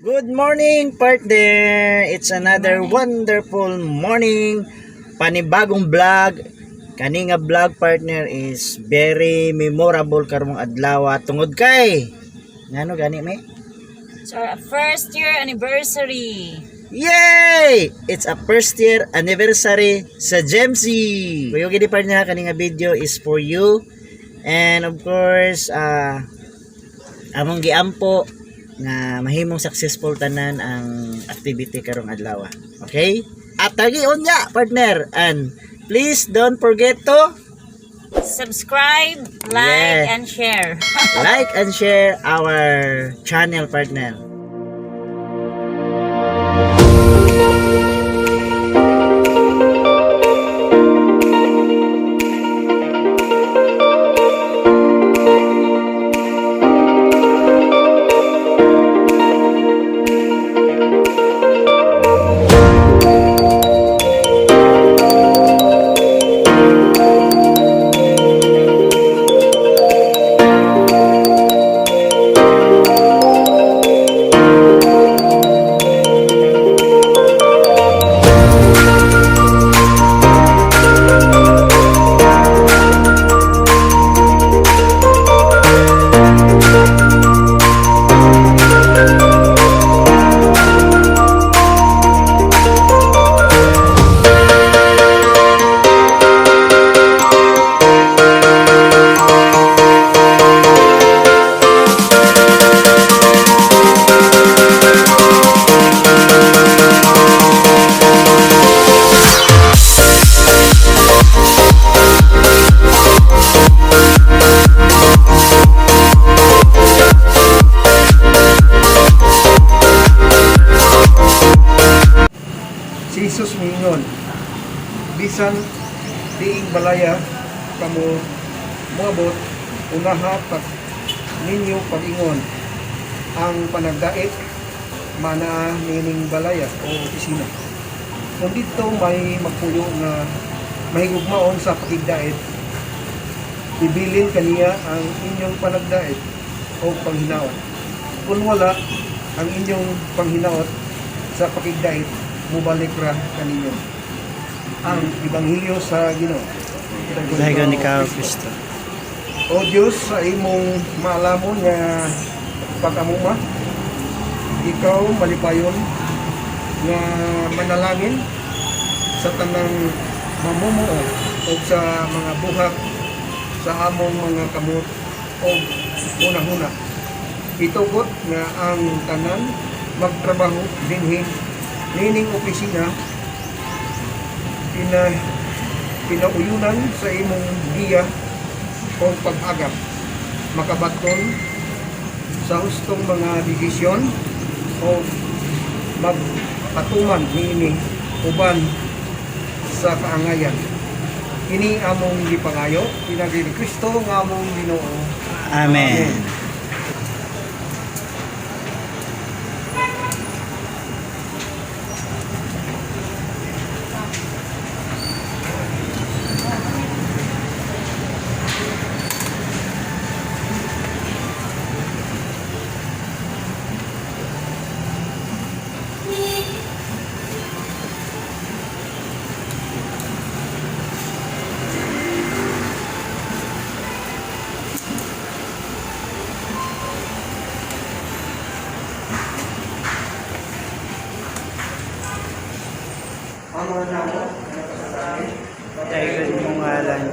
Good morning, partner! It's another wonderful morning. Panibagong vlog. Kani nga vlog, partner, is very memorable karong adlaw tungod kay ngano gani mi? It's our first year anniversary. Yay! It's a first year anniversary sa Gemc. Kuyo gini, partner, kani nga video is for you. And of course, among giampo nga mahimong successful tanan ang activity karong adlaw. Okay? At tagi unya, partner, and please don't forget to Subscribe, like, and share. Like and share our channel, partner. Si Jesus miingon, "Bisan diing balaya kamo moabot, unaha pag ninyo pag-ingon, 'Ang panagdait manaa niining balaya o opisina.' Kung didto may magpuyo nga mahigugmaon sa pakigdait, ibilin kaniya ang inyong panagdait o panghinaot. Kung wala, ang inyong panghinaot sa pakigdait mubalik ra kaninyo." Ang Ebanghelyo sa Ginoo. Dayon ikaw, Kristo. O Dios, sa imong maalamon nga pag-amuma, ikaw malipayon nga manalangin sa tanang mamumuo o sa mga buhat sa among mga kamot o hunahuna. Itugot nga ang tanan magtrabaho dinhi nining opisina pinauyunan sa imong giya o pag-agap, makabaton sa hustong mga desisyon o magpatuman niini uban sa kaangayan. Kini among gipangayo pinaagi ni Kristo nga among Ginoo. Amen. Ama namo Dayon imong ngalan.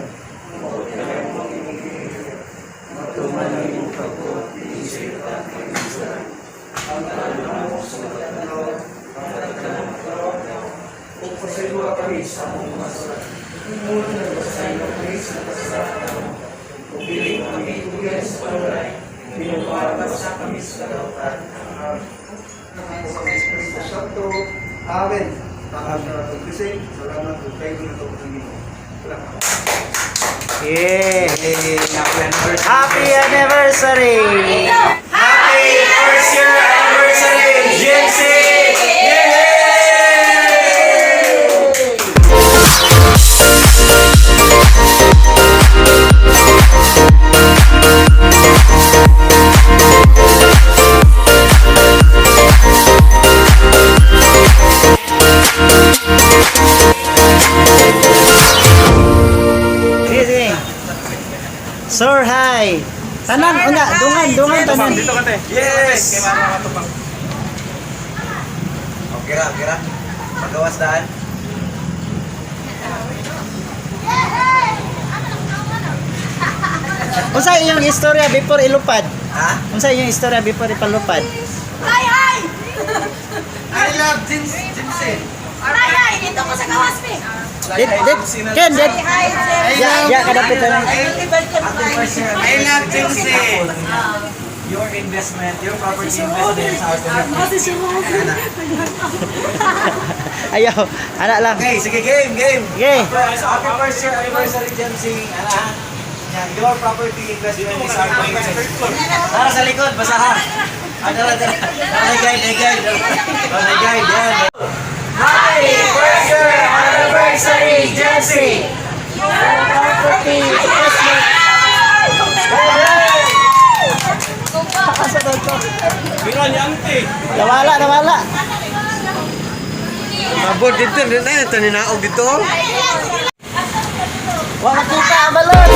Matuman ang imong pagbuot. Ug pasayloa kami sa among mga sala. Imo nagpasaylo kami sa kasalanan. Ug dili kami tugyan sa panulay, binubuhat sa kami sa kalautan. Sa Espiritu Santo. Amen. Amen. Salamat ug kay Ginoo sa Ginoo. Salamat. Yeah! Happy anniversary! Happy first year anniversary, GMC! Yay! Tanan, una, dungan, dungan tanan. Dito ka, te. Yes! Kay mama ka tupang. Okay ra, okay ra. Magawas daan. Unsa iyong istorya before ilupad? Ha? Unsa iyong istorya before ipalupad? Hi, hi! I love Jimsy. Hi, hi! Dito ko sa gawas, me. Dit, dit, Ken, dit. Hi, hi! Ya, ya, kadapit na lang. I love Jimsy. Your investment, your property investment is our commitment. Ayaw, ana lang. Okay, sige, game, game. Okay. Happy first year anniversary, Jimsy. Ala, ha? Yan, your property investment is our commitment. Para sa likod, basahan. Ano lang, ay guide, ay guide. Ay guide, yan. Happy first year anniversary, Jimsy! Property investment. Asa daw to? Biro ni Ante. Nawala, nawala. Mabot dito, dito na, taninaog dito. Wa makita ang balon.